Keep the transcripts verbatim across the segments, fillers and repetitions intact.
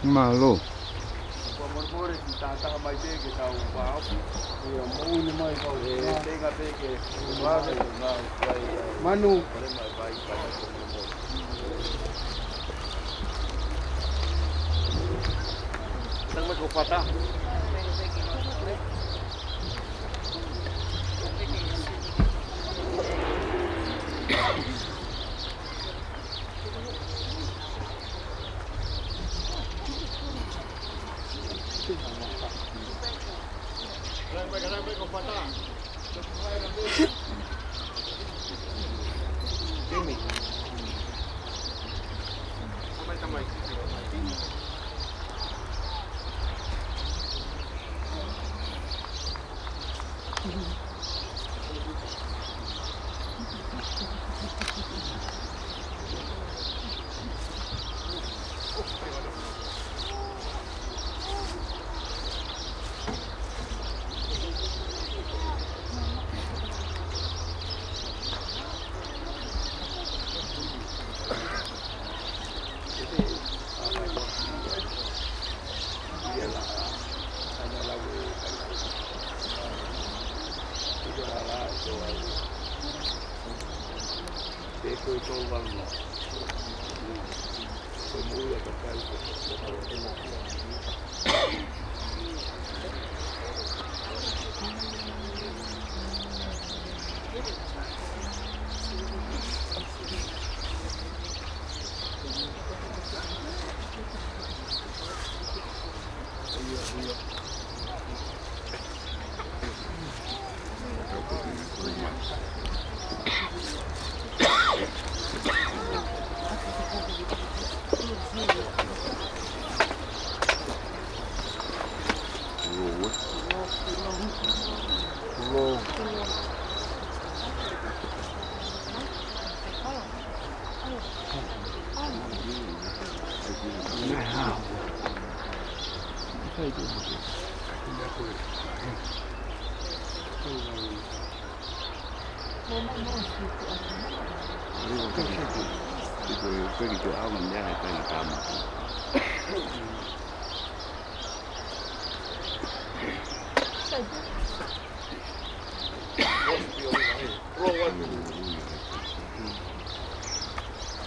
Mālō. Kua molemole ki tātaha mai pē ke tau vāofi. Ia, moʻoni mai kau e tenga pē ke vāofi. Manu. Tau mai ko Fata.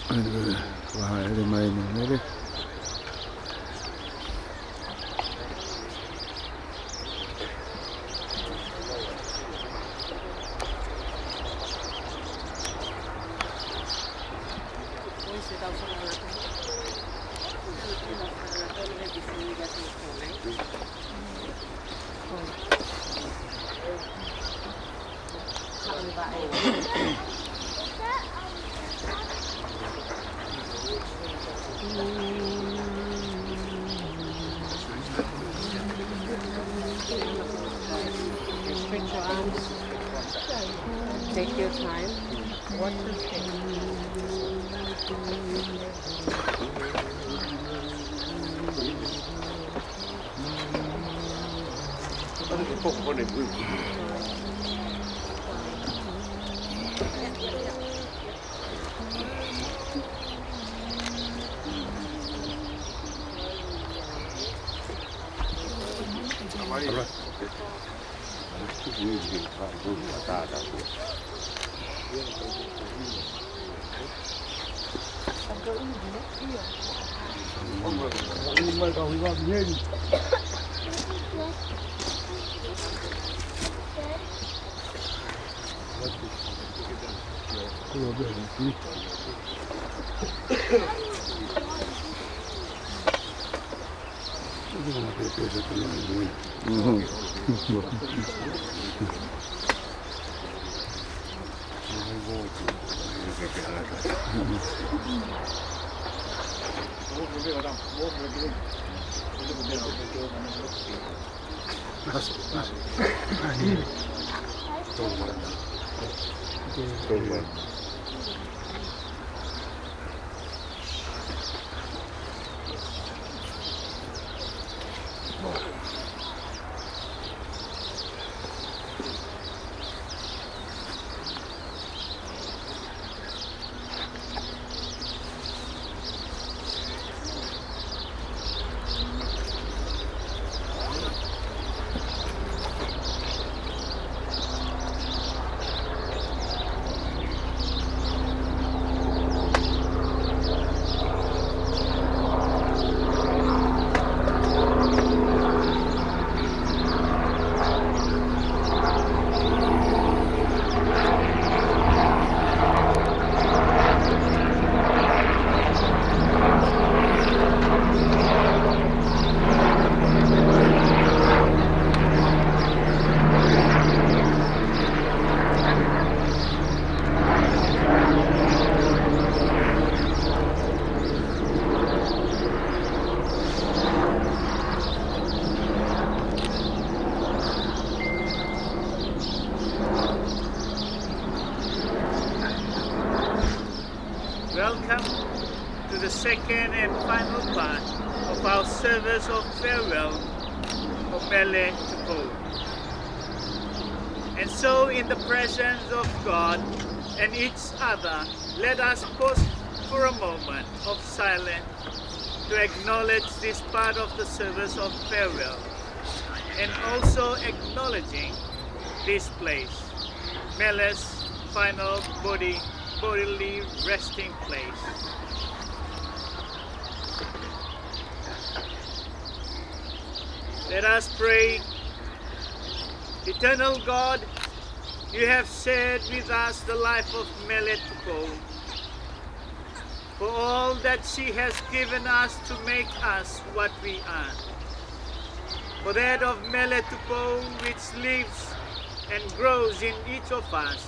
Anyway, vahaʻa ʻere mai mo mele. Stretch your arms. Take your time. Watch your step. second and final part of our service of farewell for Mele Tupou. And so, in the presence of God and each other, let us pause for a moment of silence to acknowledge this part of the service of farewell, and also acknowledging this place, Mele's final body, bodily resting place. Let us pray. Eternal God, you have shared with us the life of Mele Tupou, for all that she has given us to make us what we are, for that of Mele Tupou which lives and grows in each of us,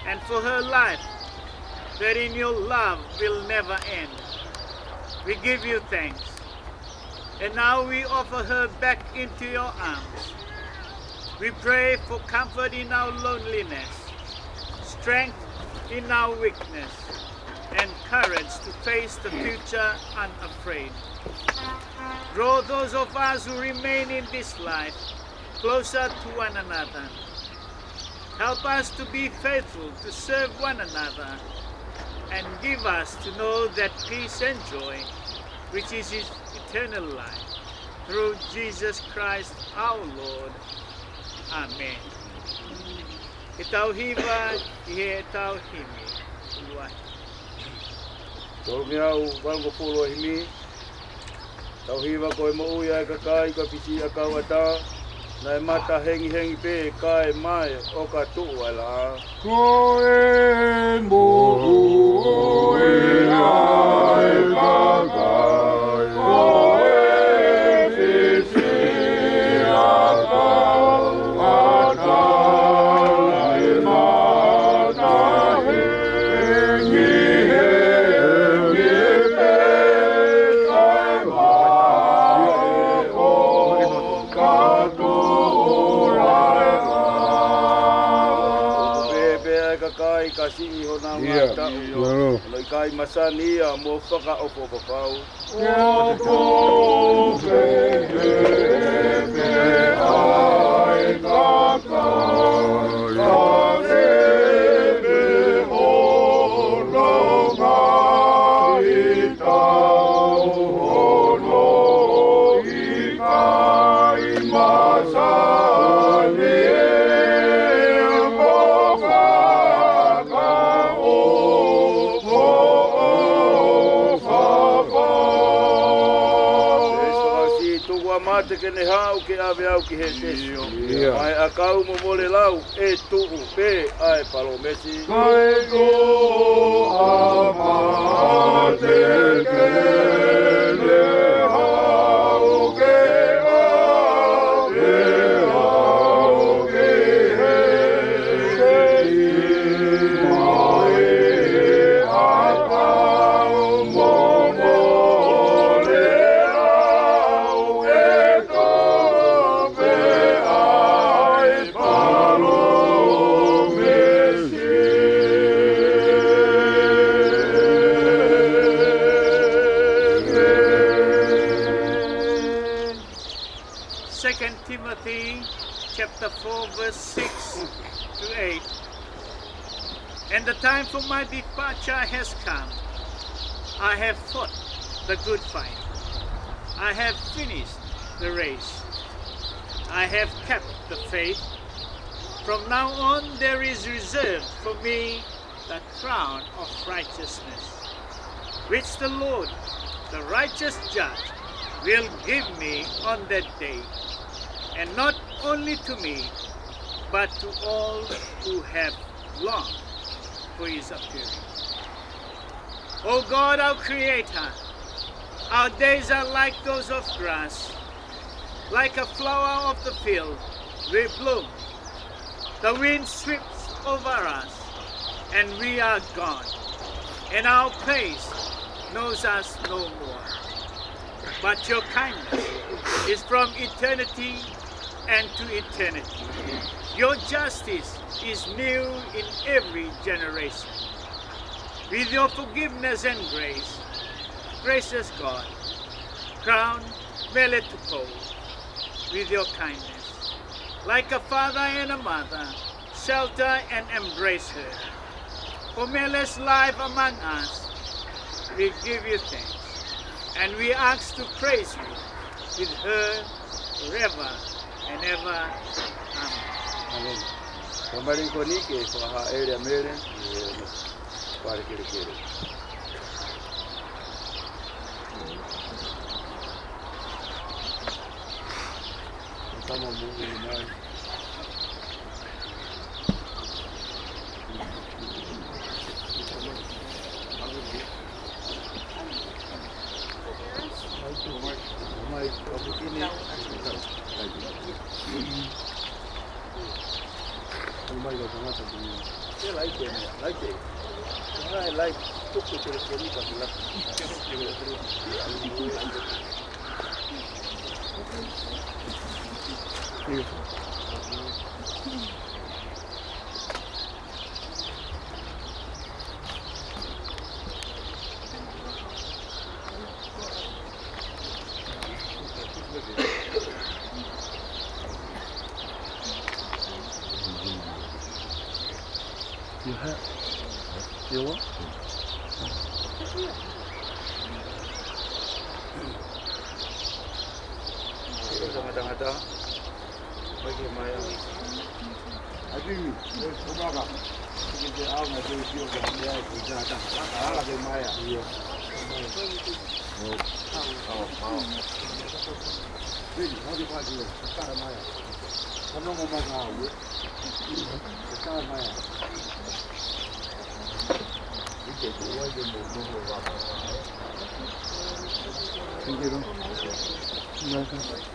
and for her life that in your love will never end. We give you thanks. And now we offer her back into your arms. We pray for comfort in our loneliness, strength in our weakness, and courage to face the future unafraid. Draw those of us who remain in this life closer to one another. Help us to be faithful to serve one another, and give us to know that peace and joy, which is eternal life, through Jesus Christ our Lord. Amen. Ke tau hiva ʻi heʻetau himi. Ua. Tolungeau valungofulu ʻo e himi. Tau hiva. Ko e moʻui ʻa e kakai, ko e fisiʻi ʻakau ʻatā, naʻe mata hengihengi pē, kae mai ʻo ka tuʻu ʻa e laʻā. Ko e moʻui ʻa e kakai, ko e fisiʻi ʻakau ʻatā, naʻe mata hengihengi pē, kae mai ʻo ka tuʻu ʻa e laʻā. Pehē pē ʻa e kakai, ka siʻi honau ngaahi taʻu. Ia. Hono ʻikai masani ia mo fakaʻofoʻofa fau. ʻOku pehē pē ʻa e kakai, ka siʻi honau ngaahi taʻu, hono ʻikai masani ia mo fakaʻofoʻofa fau. Veesi fā. Siʻi tuku ʻa mate ke ne haʻu ke ʻave au ki Hētesi. Ia. Mai ʻakau mo mole lau, ʻe tuʻu pē ʻa e palōmesi. Kae tuku ʻa mate ke ne haʻu ke ʻave au ki Hētesi. Mai ʻakau mo mole lau, ʻe tuʻu pē ʻa e palōmesi. Second Timothy chapter four, verse six to eight. And the time for my departure has come. I have fought the good fight. I have finished the race. I have kept the faith. From now on, there is reserved for me the crown of righteousness, which the Lord, the righteous judge, will give me on that day, and not only to me, but to all who have longed for his appearing. O God, our Creator, our days are like those of grass, like a flower of the field, we bloom. The wind sweeps over us, and we are gone, and our place knows us no more. But your kindness is from eternity and to eternity. Your justice is new in every generation. With your forgiveness and grace, Gracious God, crown Mele Tupou with your kindness. Like a father and a mother, shelter and embrace her. For Mele's life among us, we give you thanks, and we ask to praise you with her forever and ever. Amen. Amen. Ko e mālie ko eni ke fakahā ʻe Mele, ʻe, fale kelekele. Tama mo mai. You have, you want? Tangata. Mai ke mai. Ati, eh, kumaka. Ke te au na te sio ke mai ai, ke te ata. Ala ke mai. Ia. Au, au. Beni, hau ke paki. Kata mai. Kano mo mai ka au, eh. Kata mai. Ike kuai ke mo mo mo wa. Thank you. Welcome.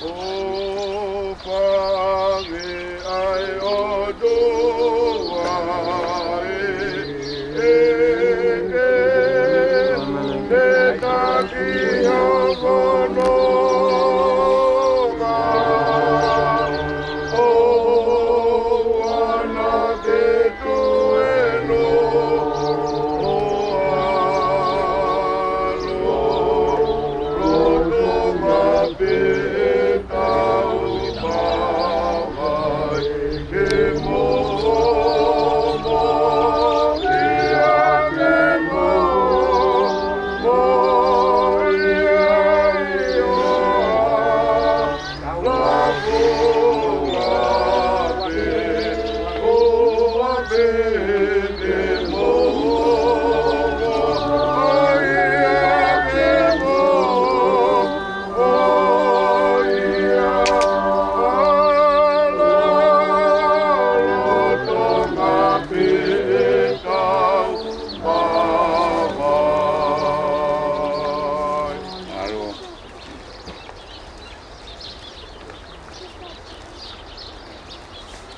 ʻO fale ai ʻo tuai, ʻe ke, ʻe taki ʻo fononga, ʻo ana ke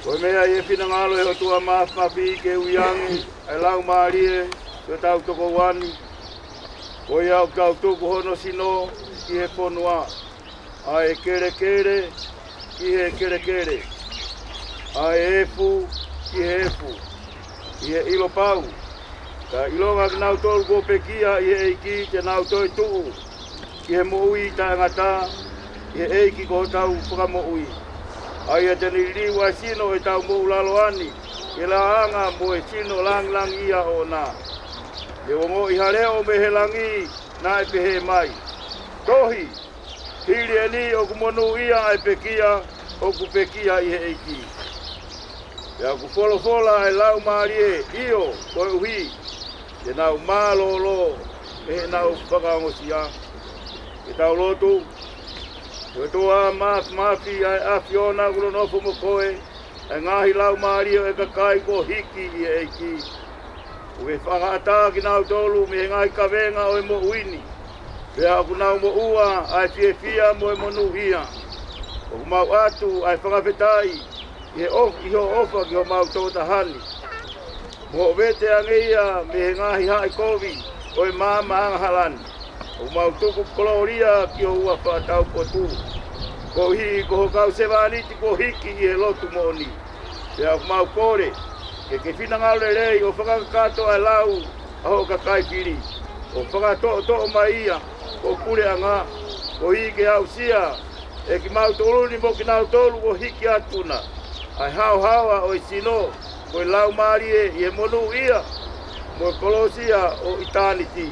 Ko e meʻa ʻi he finangalo ʻo e ʻOtua Māfimafi ke ui ange ʻa e Laumālie ʻo e tau tokoua ni. Ko ia ʻoku tau tuku hono sino ki he fonua, ʻa e kelekele ki he kelekele, ʻa e efu ki he efu, ʻi he ʻilo pau, kae ʻilonga kinautolu kuo pekia ʻi he ʻEiki te nau toe tuʻu ki he moʻui taʻengata ʻi he ʻEiki ko hotau Fakamoʻui. ʻA ia te ne liliu ʻa e sino ʻo e tau moʻulaloa ni ki he laʻanga mo e sino langilangiʻia ʻoʻona. Te u ongoʻi ha leʻo mei he langi naʻe pehē mai, Tohi, hili eni ʻoku monūʻia ʻa e pekia ʻoku pekia ʻi he ʻEiki. Pea ʻoku folofola ʻa e Laumālie, ʻio, koeʻuhi te nau mālōlō ʻi heʻenau fakaongosia. Ke tau lotu. ʻE ʻOtua Māfimafi, ʻa e ʻAfiona, ʻoku nonofo mo koe ʻa e ngaahi laumālie ʻo e kakai kuo hiki ʻi he ʻEiki. ʻoku ke fakaʻatā kinautolu mei he ngaahi kavenga ʻo e moʻui ni, pea ʻoku nau moʻua ʻa e fiefia mo e monūʻia. ʻOku mau ʻatu ʻa e fakafetaʻi ʻi he ʻof-, ʻi hoʻo ʻofa ki homau tokotaha ni, mo hoʻo vete ange ia mei he ngaahi haʻi kovi ʻo e maama angahala ni. ʻOku mau tuku kolōlia ki ho huafa taupotu, koeʻuhi ko ho kau sevāniti kuo hiki ʻi he lotu moʻoni. Pea ʻoku mau kole ke ke finangalo lelei ʻo fakakakato ʻa e lau ʻa hoʻo kakai fili, ʻo fakatoʻotoʻo mai ia ko ho puleʻanga, koeʻuhi ke aʻusia ʻe kimautolu ni mo kinautolu kuo hiki atu na ʻa e haohaoa ʻo e sino, ko e laumālie ʻi he monūʻia mo e kolosia ʻo ʻitāniti.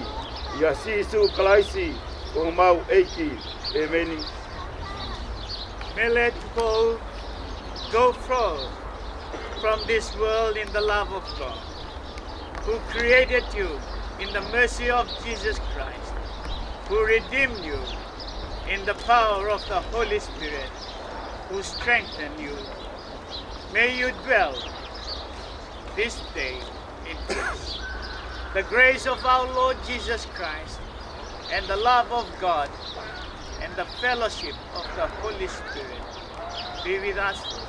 ʻIa Sīsū Kalaisi ko homau ʻEiki. ʻĒmeni. Mele Tupou, go forth from this world in the love of God, who created you in the mercy of Jesus Christ, who redeemed you in the power of the Holy Spirit, who strengthened you. May you dwell this day in peace. The grace of our Lord Jesus Christ and the love of God and the fellowship of the Holy Spirit be with us all.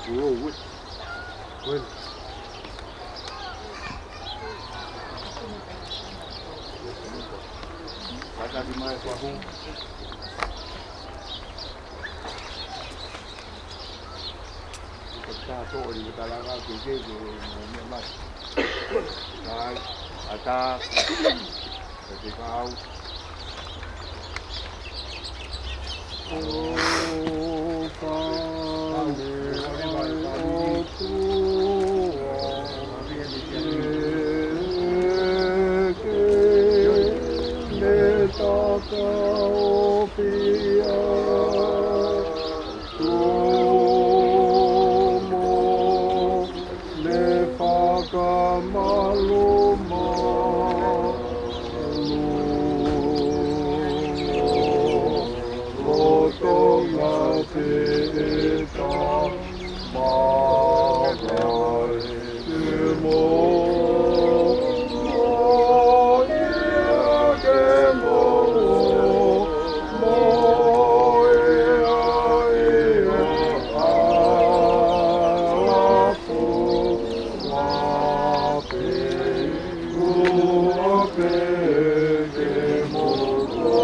ʻĀmeni. ʻĀmeni. Tumo ne fakamalumalu, lolotonga pē ʻeta mavahe ke mo, mo ia ke mo, mo ia ʻi he ala fua pē, fua pē ke mo, mo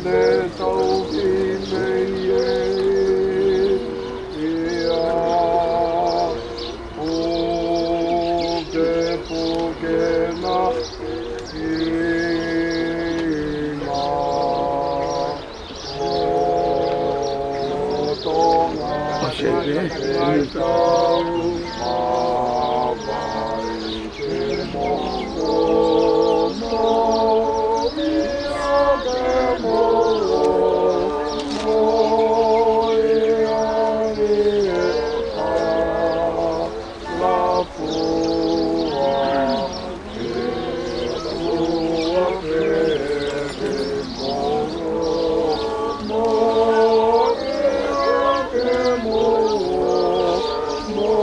ne tauhi mei ai ia, pukepuke na ʻi na. Lolotonga pē ʻeta mavahe ke mo, mo ia ke mo, mo ia ʻi he ala fua pē, fua pē ke mo, mo ia ke mo, mo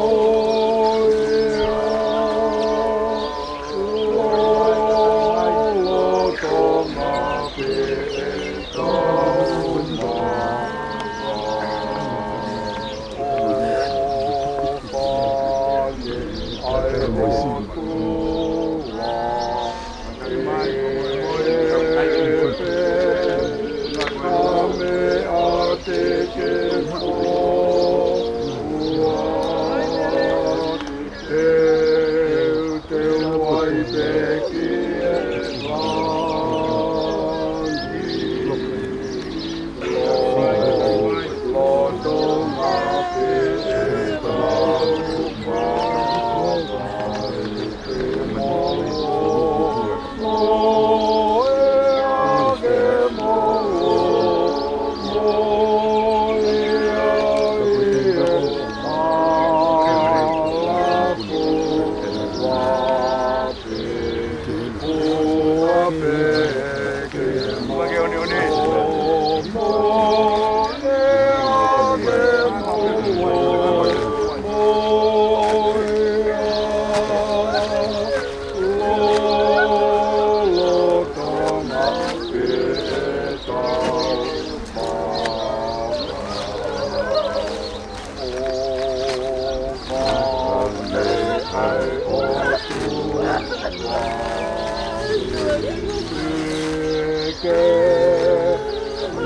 ke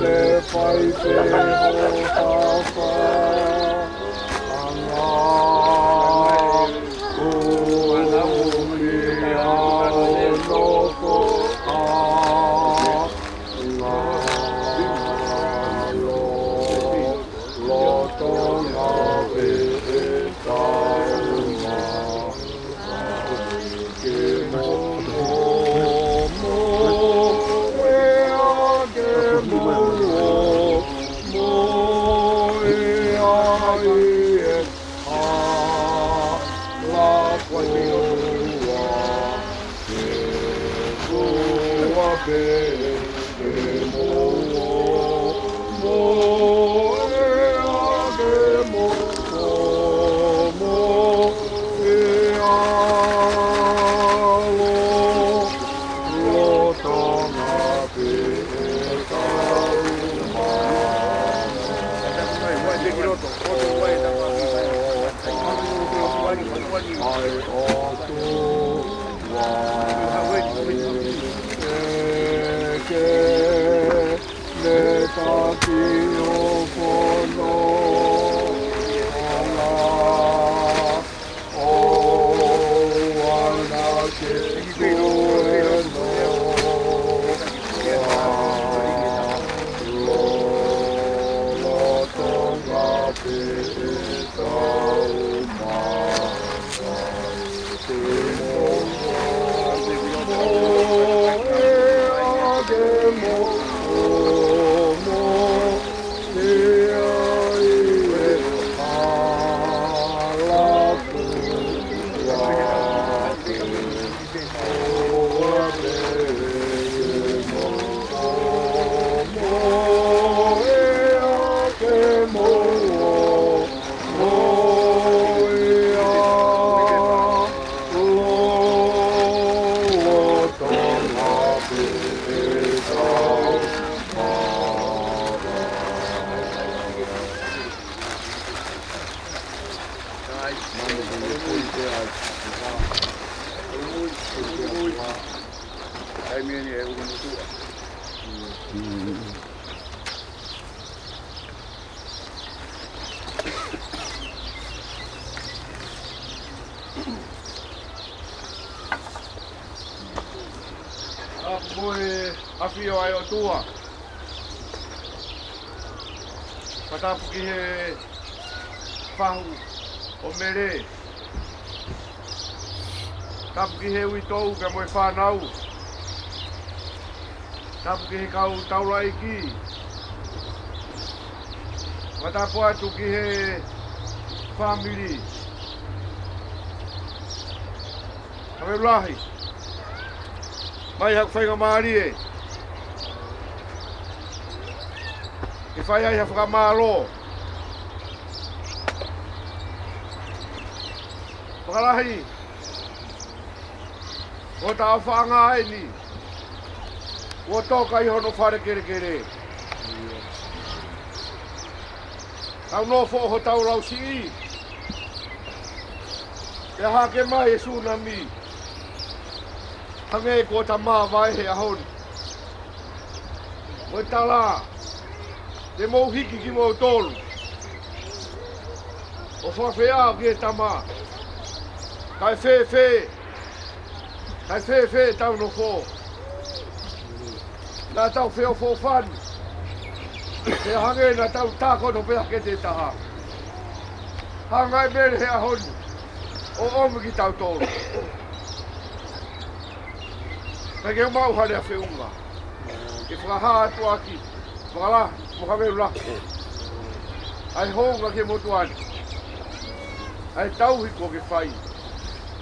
ne fai pē ho hafa, ʻa e ngaahi ʻuhinga ʻo e nofo ʻa e ngalo lolotonga pē ʻetau maama. ʻApu mo e ʻafio ʻa e ʻOtua. Fakatapu ki he fahu ʻo Mele. Tapu ki he uitou pea mo e fānau. Tapu ki he kau taulaʻeiki. Fakatapu atu ki he fāmili. Mokavelu Lahi, mai haʻaku faingamālie ke fai ai ha fakamālō. Fakalahi, ko e taʻofaʻanga eni kuo toka ʻi hono fale kelekele. Tau nofo ʻo hotau lausiʻi, pea hake mai e sūnami. Hangē kuo ta māvae he ʻaho ni. Ko e tala, te mou hiki kimoutolu ʻo fakafeʻao ki he Tama. Kae fēfē, kae fēfē ʻetau nofo? Naʻa tau feʻofoʻofani, pea hangē naʻa tau tākoto pē hake te taha. Hanga ʻe Mele he ʻaho ni ʻo ʻomi kitautolu. Kae ke maʻu ha lea feʻunga ke fakahā atu ʻaki, Fakalahi, Mokavelu Lahi, ʻa e hounga ki he motuʻa ni, ʻa e tauhi kuo ke fai,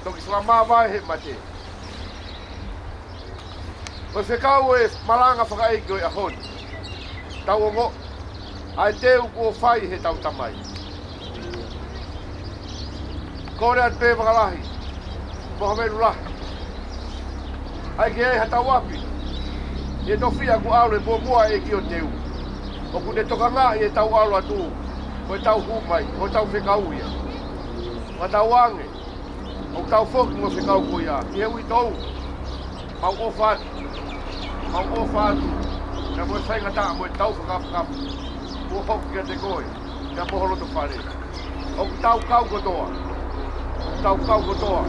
toki fakamāvae he mate. Ko e fekau ʻo e malanga fakaʻeiki ʻo e ʻaho ni, tau ongoʻi ʻa e teu kuo fai heʻetau tamai. Kole atu pē Fakalahi, Mokavelu Lahi, ʻai ke ʻi ai haʻatau ʻapi ʻi he tofiʻa kuo ʻalu ʻe muʻomuʻa ʻa e ʻEiki ʻo teu, ʻoku ne tokangaʻi ʻetau ʻalu atu ko ʻetau hū mai, ko ʻetau fekau ia. Fakatauange ʻoku tau foki mo e fekau ko ia ki he uitou. Mau ʻofa atu. Mau ʻofa atu, pea mo e faingataʻa mo e tau fakafakapu kuo hoko kiate koe, pea mo ho loto fale. ʻOku tau kau kotoa, ʻoku tau kau kotoa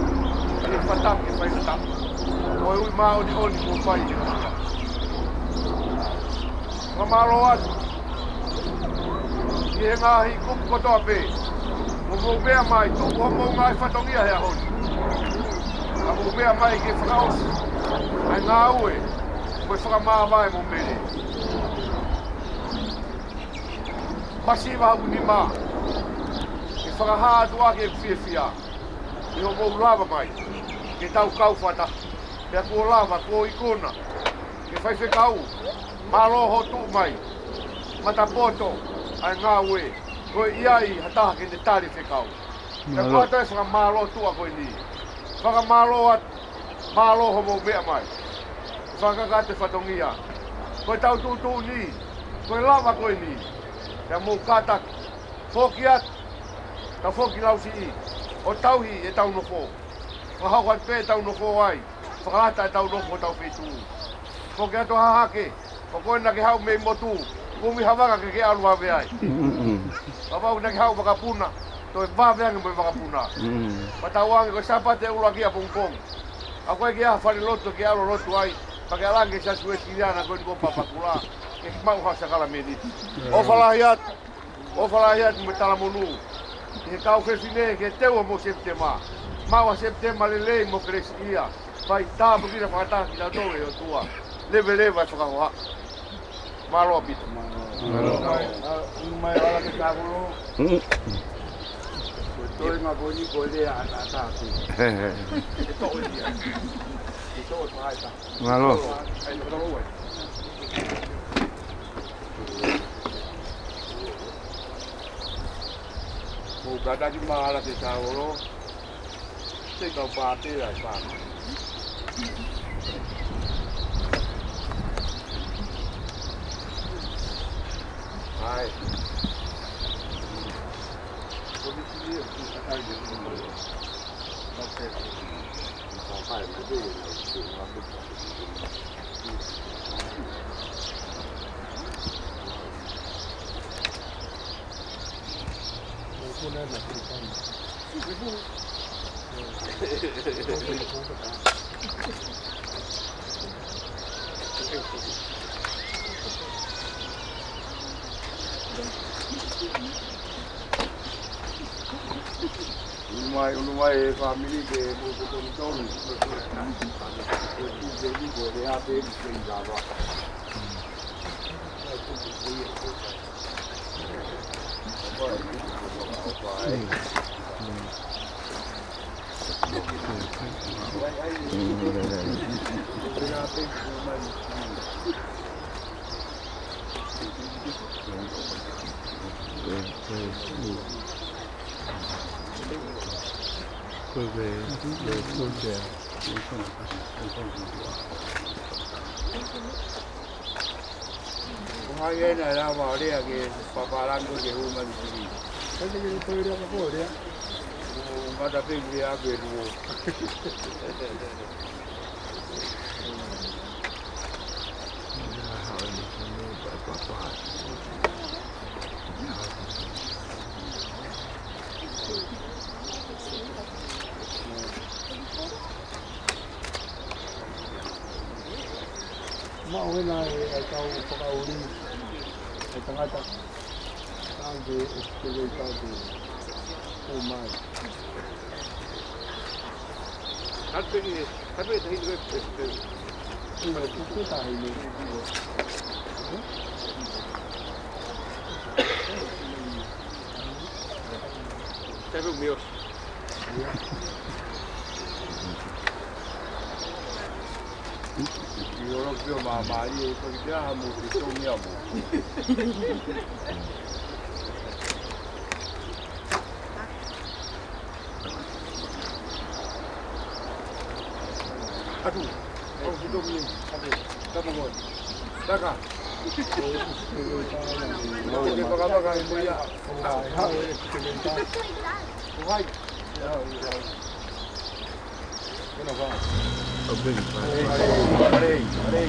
ʻi he fataki e faingataʻa mo e ui māʻoniʻoni kuo fai ʻe he ʻOtua. Fakamālō atu ki he ngaahi kupu kotoa pē kuo mou meʻa mai, tuku hoʻomou ngaahi fatongia he ʻaho ni, ka mou meʻa mai ke fakaʻosi ʻa e ngāue mo e fakamāvae mo mele. Masiva hoku nima ke fakahā atu ʻaki ʻeku fiefia ʻi hoʻomou lava mai ke tau kau fakataha, pea kuo lava, kuo ikuna ke faifekau. Mālō hoʻo tuʻu mai, matapoto ʻa e ngāue, ko e ʻi ai ha taha ke ne tali fekau. Pea ko e ʻata e fakamālō tuʻa ko eni. Fakamālō atu, mālō hoʻomou meʻa mai. Fakakakato e fatongia. Ko e tau tuʻutuʻuni, ko e lava ko eni. Pea mou kātaki, foki atu, tau foki lausiʻi, ʻo tauhi e tau nofo. Fakahoko atu pē e tau nofo ai, fakalata e tau nofo ʻo tau feituʻu. Foki atu Hahake, ko koe naʻa ke haʻu mei motu, kumi ha vaka ke ke ʻalu vave ai. Kapau naʻa ke haʻu vakapuna, toe vave ange mo e vakapuna. Pea tau ange ko e Sāpate ʻuluaki ʻapongipongi. ʻOku ʻikai ke ʻi ai ha fale lotu ke ʻalu lotu ai, pea ke ʻalu ange ki Siasi Uēsiliana ko eni ko Papakura, ke maʻu ha sākalamēniti. ʻOfa lahi atu. ʻOfa lahi atu mo e talamonū ki he kau fefine ke teu ʻa Sepitema. Maʻu ʻa Sepitema lelei mo kelesiʻia. Fai tāpuekina fakataha kitautolu ʻe he ʻOtua. Leveleva e fakahohaʻa. Mālō ʻaupito. Mālō. Ā, ʻunu mai ʻAlakesakolo. Mm. Ko e toenga ko eni ko e lea ʻataʻatā pē. He, he. E toʻo ia. E toʻo e pahaita. Mālō. Mou kātaki mai ʻAlakesakolo. Te kau pātela e pāma. ʻAi. Ko e misi ni ʻoku kakai ke tuʻu mai. ʻUnu mai, ʻunu mai e fāmili ke mou kotonitonu. Ko e tuʻu pē ni ko e lea pē ni ke i lava. Ko hai ena e lava ʻo lea ke papalango ke hū mai ki Sili? Kai te ke toe lea ka ko lea. ʻO ngata pē ʻeku lea ʻaku ʻe luo. Maʻu ena e, e kau fakaʻuli, e tangata, tange, e kele tange, o mai. Kape ni, kape tahi ni, e, e, e. Ina, kape tahi ni. Kape mio. ʻIo, ʻio, ʻio, māmā, ʻio, ko e kiʻi aha mo ke tō mia mo. Atu, au ki tō mia, atu, tapa koe. Taka. Mau ke pakapaka e ko ia. Ko hai. Ko hai. Pena wha. Pare, pare, pare.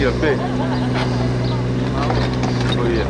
Ia pē. Ko ia.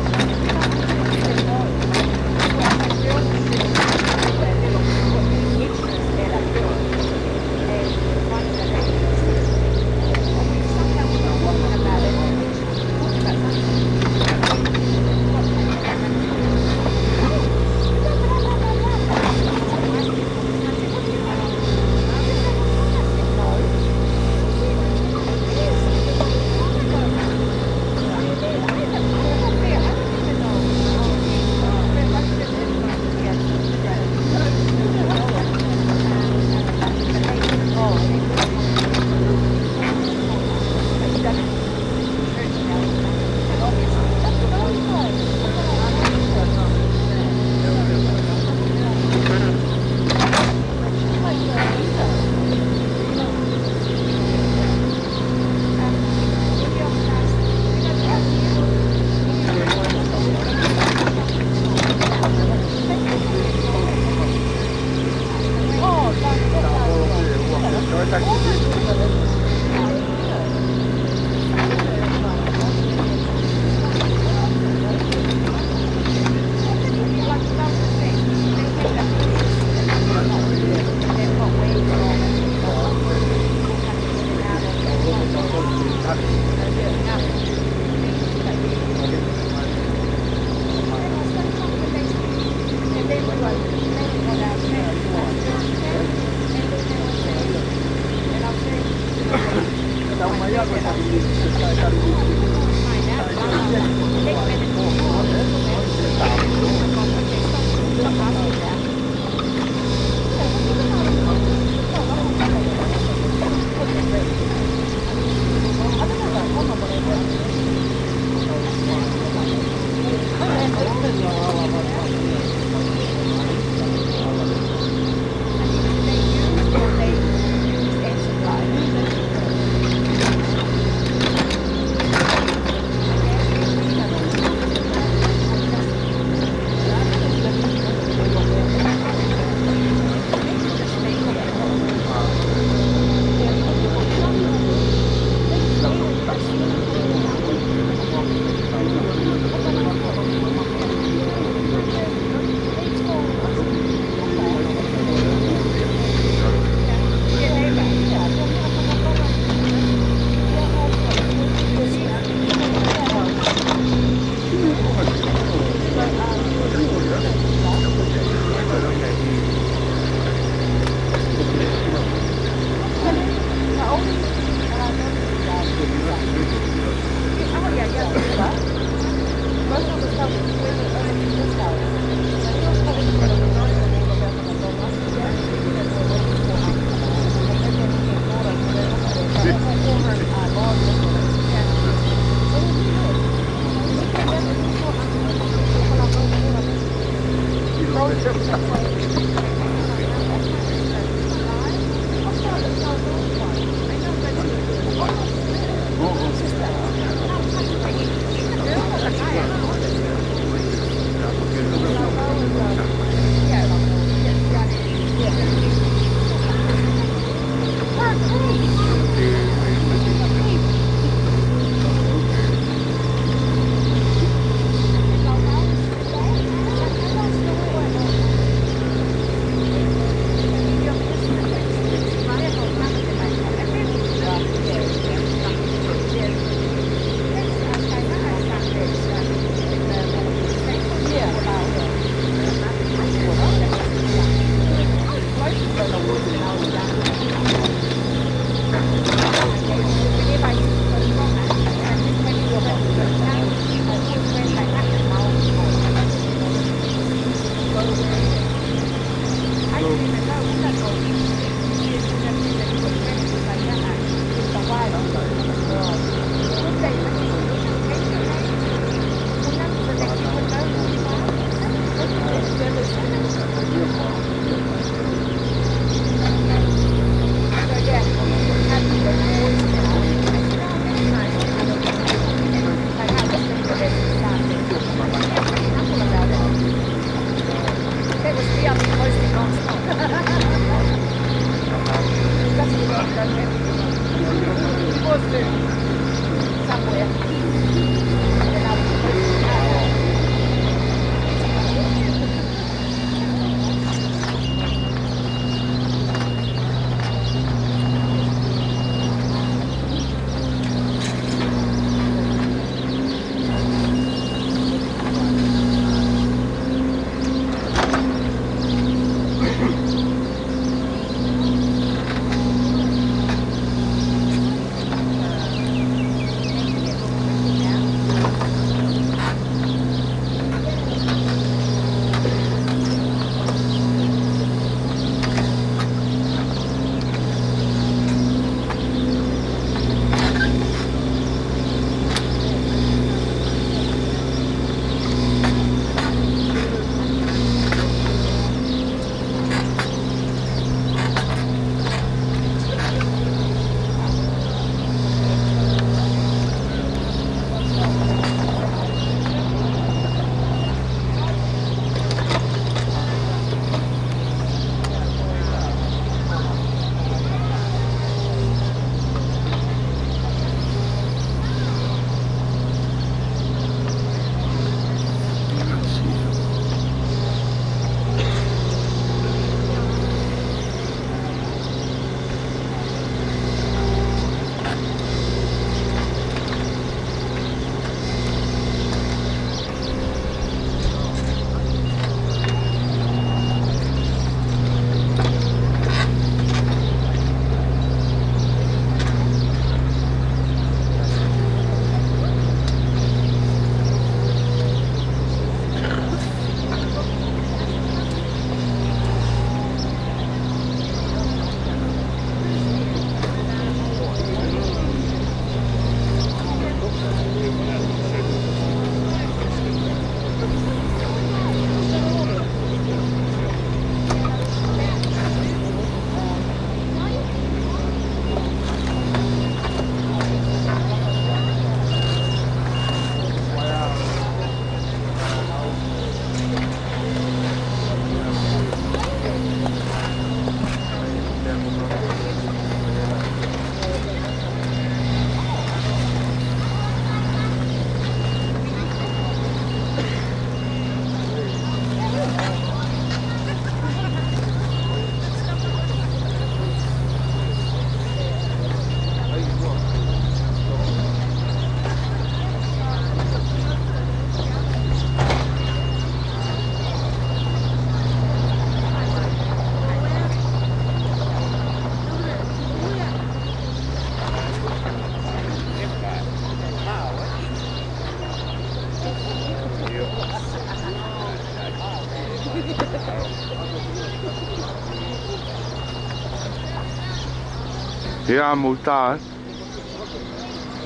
Ia, mou tā, ē?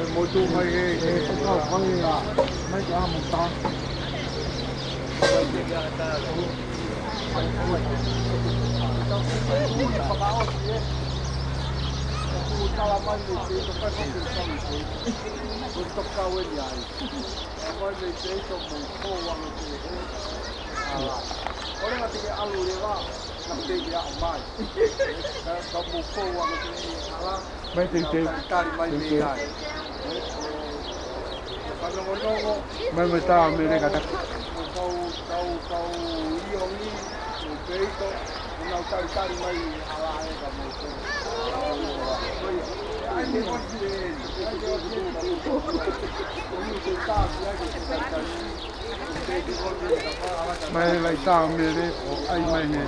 E mou tū mai he, he, mai ke ʻā mou tā. Ka mou kou ange ke he hala. Mai teitei. Tali mai teitei. Teitei. Fanongonongo. Mai mai tā mele kata. Kau, kau, kau iongi, kau peito, nau talitali mai hala e ka mou kou. Ai, ne ʻosi e. Ai, ne ʻosi e. Mai lai tā mele ʻo ʻai mai he.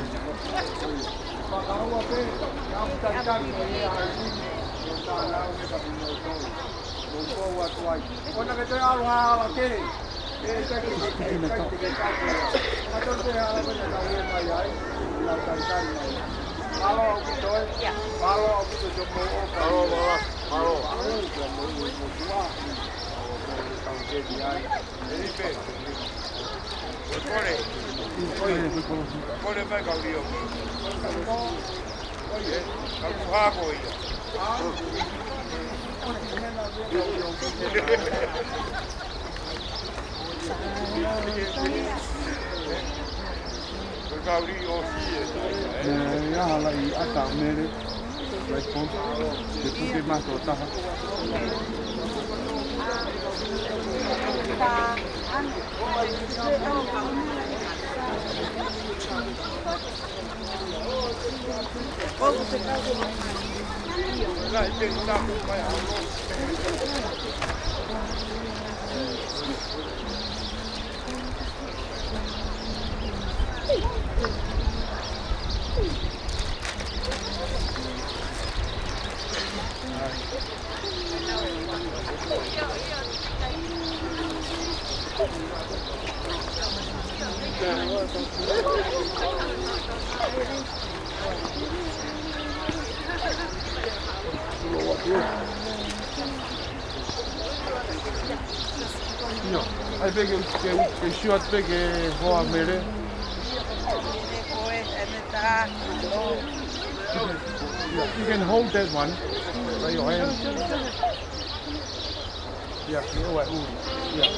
Felipe. Kole. Kole mai kau lio. Ē, kau hako ia. Ko e kau lio ʻosi ē. Ē, ia hala ʻi ʻata mele. Like phone. Ke puke mato taha. ʻIo, ʻai pē ke, ke, ke short pē ke hoa mele. Yeah, you can hold that one by your hand. Yeah, you know what, ooh, yeah.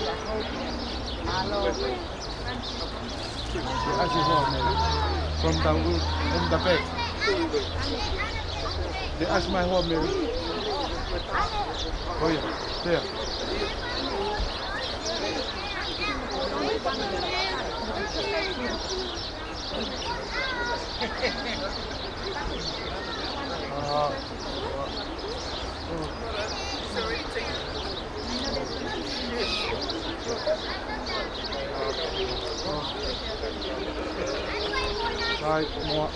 They ask you for me. From the, from the back. They ask my home, man. Oh, yeah. There. Uh, Right, more.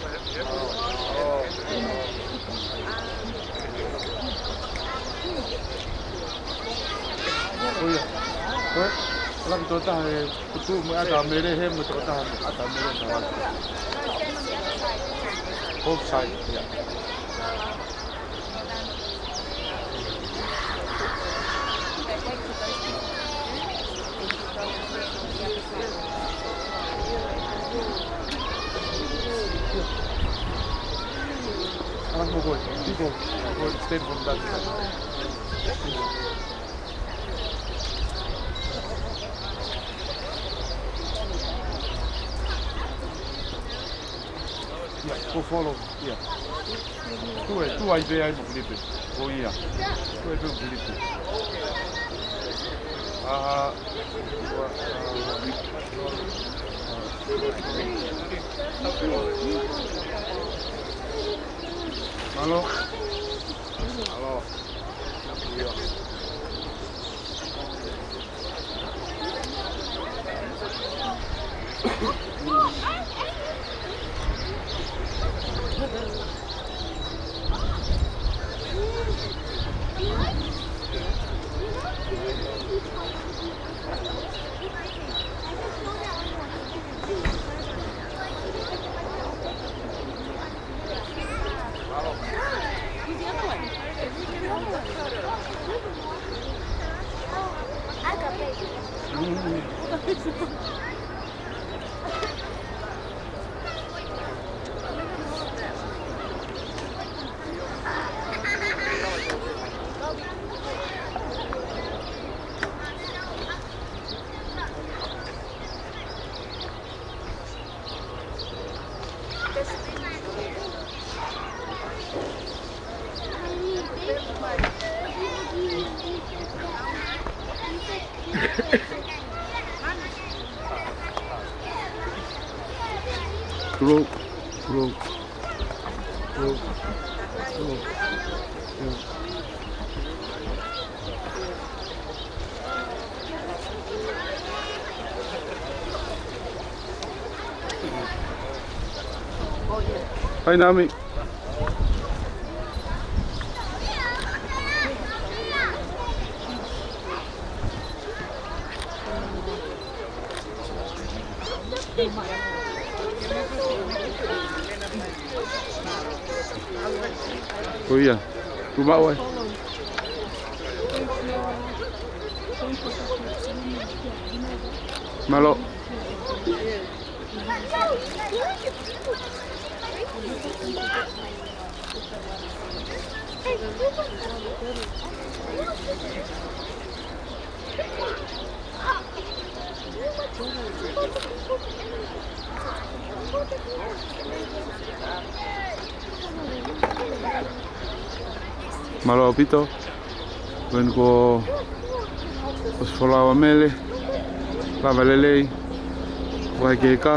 Oh, yeah. Ko e, ʻalu ki tō taha e kutu mo e ʻata mele he mo tō taha ʻata mele sa wala. Both side, yeah. Alas mo boy, people, boy, stand from that side. Yeah, go follow. Yeah. Tuʻu ē, tuʻu ai pē ai mo Filipe. Ko ia. Tuʻu ai pē mo Filipe. Ah. Mālō. Mālō. Ia. Tulou, tulou, tulou, tulou. Hai, Nami. Ko ia. Tuʻu maʻu ai. Mālō. Mālō ʻaupito. Ko eni ko ʻosi folau ʻa Mele. Lava lelei. Fai ke ka.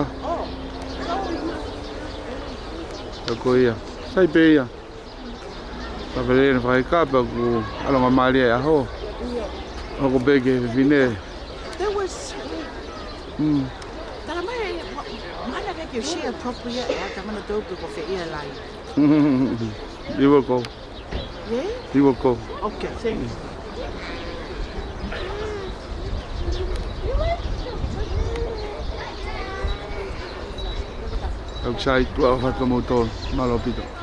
Ka ko ia. Sai pē ia. Lava lelei ʻene fai ka pea ʻoku ʻalonga mālie ʻa e ʻaho. Hoko pē ki he fefine. There was, mm. Tala mai, ma-, mana ke ke share appropriate, ʻa e tangata tau pe ko fē ia lai. He will go. Yeah? He will go. Okay, thank you. Outside, tuʻa ʻofa atu kimoutolu, mālō ʻaupito.